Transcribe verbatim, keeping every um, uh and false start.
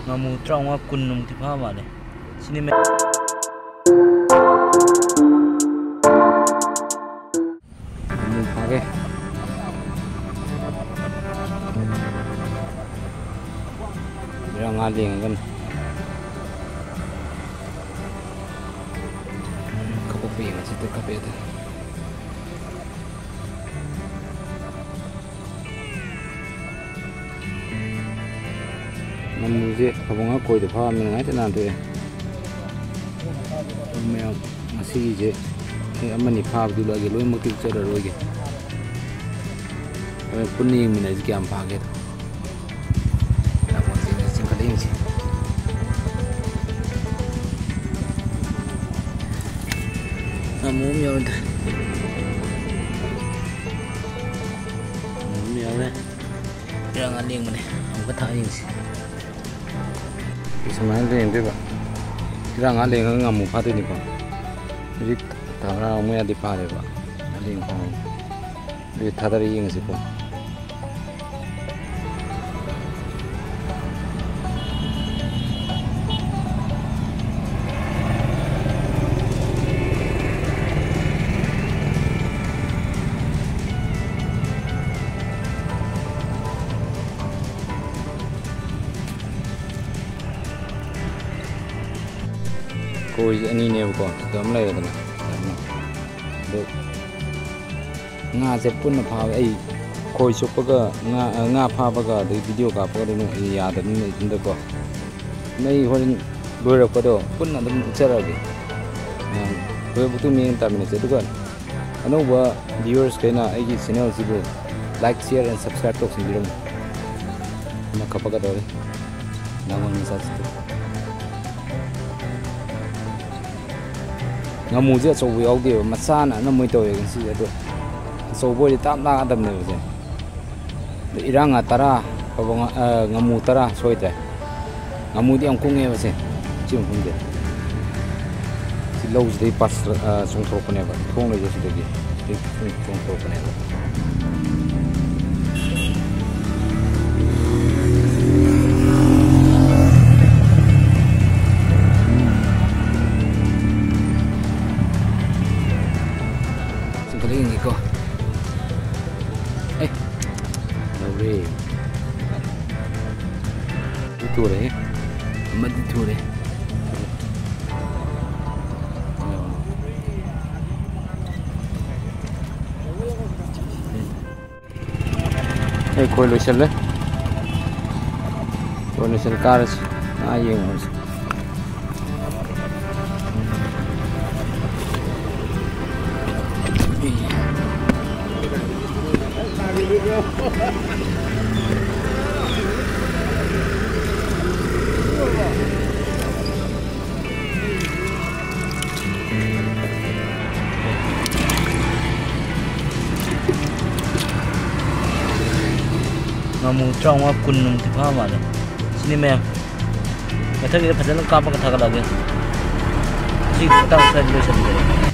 ꯉꯥꯃꯨ ꯇꯔꯥꯃꯉꯥ ꯀꯨꯟꯃꯨꯛꯇꯤ ꯐꯥ ꯃꯥꯜꯂꯦ꯫ ꯁꯤꯅꯤ ꯃꯦ-, ꯉꯥꯃꯨ ꯐꯥꯔꯦ꯫ ꯏꯔꯥ ꯉꯥ ꯂꯦꯡꯉꯒꯅꯤ꯫ ꯀꯞꯄꯛꯄ ꯌꯦꯡꯉꯁꯤ, ꯇꯨ ꯀꯞꯄꯦ ꯑꯗꯨ꯫ ꯉꯥꯃꯨꯁꯦ ꯐꯕꯨꯡ ꯉꯥ ꯀꯣꯏꯗ ꯐꯥꯕꯅꯤꯅ ꯉꯥꯏꯇ ꯅꯥꯟꯊꯣꯛꯑꯦ꯫ ꯃꯌꯥꯝ ꯉꯁꯤꯒꯤꯁꯦ ꯍꯦꯛ ꯑꯃꯅꯤ ꯐꯥꯕꯗꯤ ꯂꯣꯏꯒꯦ, ꯂꯣꯏꯅꯃꯛꯇꯤ ꯎꯠꯆꯔꯔꯣꯏꯒꯦ꯫ ꯍꯣꯔꯦꯟ ꯄꯨꯟꯅ ꯌꯦꯡꯃꯤꯟꯅꯁꯤ ꯀꯌꯥꯝ ꯐꯥꯒꯦꯗꯣ꯫ ꯂꯥꯛꯄꯁꯦ ꯆꯤꯡꯈꯠꯂꯛꯏꯁꯦ꯫ ꯉꯥꯃꯨ ꯑꯃ ꯌꯥꯎꯔꯦ꯫ ꯉꯥꯃꯨ ꯑꯃ ꯌꯥꯎꯔꯦ꯫ ꯏꯔꯥ ꯉꯥ ꯂꯦꯡꯕꯅꯦ꯫ ꯑꯃꯨꯛꯀ ꯊꯥꯛꯑ ꯌꯦꯡꯁꯤ꯫ ꯁꯨꯃꯥꯏꯅ ꯂꯦꯡꯗꯣꯏꯕ꯫ ꯏꯔꯥ ꯉꯥ ꯂꯦꯡꯉꯒ ꯉꯥꯃꯨ ꯐꯥꯗꯣꯏꯅꯤꯀꯣ꯫ ꯍꯧꯖꯤꯛ ꯇꯔꯥꯃꯨꯛ ꯃꯌꯥꯗꯤ ꯐꯥꯔꯦꯕ꯫ ꯉꯥ ꯂꯦꯡ ꯐꯥꯎꯔꯦ꯫ ꯑꯗꯨꯗꯤ ꯊꯥꯗꯔ ꯌꯦꯡꯉꯁꯤꯀꯣ꯫ ꯈꯣꯏꯁꯦ ꯑꯅꯤꯅꯦꯕꯀꯣ, ꯁꯤꯗ ꯑꯃ ꯂꯩꯔꯦꯗꯅ, ꯑꯗꯨ ꯉꯥꯁꯦ ꯄꯨꯟꯅ ꯐꯥꯕ, ꯑꯩ ꯈꯣꯏ ꯆꯨꯞꯄꯒ ꯉꯥ, ꯉꯥ ꯐꯥꯕꯒ ꯑꯗꯩ ꯚꯤꯗꯤꯑꯣ ꯀꯥꯞꯄꯒꯗꯤ ꯑꯃꯨꯛ ꯌꯥꯗꯕꯅꯤꯅ ꯏꯊꯟꯗꯀꯣ꯫ ꯑꯩ ꯍꯣꯔꯦꯟ ꯂꯣꯏꯔꯛꯄꯗꯣ ꯄꯨꯟꯅ ꯑꯗꯨꯝ ꯎꯠꯆꯔꯛꯑꯒꯦ꯫ ꯃꯌꯥꯝ ꯂꯣꯏꯕꯨꯛꯇ ꯃꯤꯠꯌꯦꯡ ꯇꯥꯃꯤꯟꯅꯁꯦ꯫ ꯑꯗꯨꯒ ꯑꯅꯧꯕ viewers ꯈꯩꯅ ꯑꯩꯒꯤ channel ꯁꯤꯕꯨ like, share and subscribe ꯇꯧꯁꯤꯟꯕꯤꯔꯝꯃꯨ꯫ ꯑꯃ ꯀꯞꯄꯛꯀꯗꯧꯔꯦ꯫ ꯉꯥꯃꯨ ꯃꯆꯥꯁꯤꯗꯤ꯫ ꯉꯥꯃꯨꯁꯦ ꯑꯆꯧꯕ ꯌꯥꯎꯗꯦꯕ, ꯃꯆꯥꯅ ꯑꯅꯝꯕ ꯑꯣꯏꯅ ꯇꯧꯋꯦ ꯉꯁꯤꯁꯦ꯫ ꯑꯗꯣ ꯑꯆꯧꯕ ꯑꯣꯏꯔꯗꯤ ꯇꯥꯞ ꯂꯥꯛꯀꯗꯕꯅꯦꯕ ꯁꯦ꯫ ꯑꯗꯣ ꯏꯔꯥ ꯉꯥ ꯇꯔꯥ, ꯐꯕꯧ ꯉꯥ, ꯑ, ꯉꯥꯃꯨ ꯇꯔꯥ ꯁꯣꯏꯗ꯭ꯔꯦ꯫ ꯉꯥꯃꯨꯗꯤ ꯌꯥꯝ ꯀꯨꯡꯉꯦꯕ ꯁꯦ, ꯁꯤ ꯃꯐꯝꯁꯦ꯫ ꯁꯤ ꯂꯧꯁꯤꯗꯩ ꯄꯥꯁ-, ꯑ, ꯆꯣꯡꯊꯣꯔꯛꯄꯅꯦꯕ, ꯊꯣꯡ ꯂꯩꯕ ꯁꯤꯗꯒꯤ꯫ ꯁꯤꯗꯩ ꯆꯣꯡ-, ꯆꯣꯡꯊꯣꯔꯛꯄꯅꯦꯕ꯫ ꯑꯦ, ꯂꯧꯔꯦ꯫ ꯑꯗꯨ ꯊꯨꯔꯦꯍꯦ꯫ ꯑꯃꯗꯤ ꯊꯨꯔꯦ꯫ ꯑꯩ ꯈꯣꯏ ꯂꯣꯏꯁꯤꯜꯂꯦ꯫ ꯈꯣꯏ ꯂꯣꯏꯁꯤꯜꯂꯦ, ꯀꯥꯔꯁꯤ꯫ ꯉꯥ ꯌꯦꯡꯉꯨꯔꯁꯤ꯫ ꯉꯥꯃꯨ ꯇꯔꯥꯃꯉꯥ ꯀꯨꯟꯃꯨꯛꯇꯤ ꯐꯥ ꯃꯥꯜꯂꯦ꯫ ꯁꯤꯅꯤ ꯃꯌꯥꯝ꯫ ꯃꯊꯪꯒꯤꯗ ꯐꯖꯅ ꯀꯥꯞꯄꯒ ꯊꯥꯒꯠꯂꯛꯑꯒꯦ꯫ ꯁꯤꯒꯤ ꯃꯇꯥꯡ ꯁ꯭ꯋꯥꯏꯗ ꯂꯣꯏꯁꯤꯟꯖꯔꯒꯦ꯫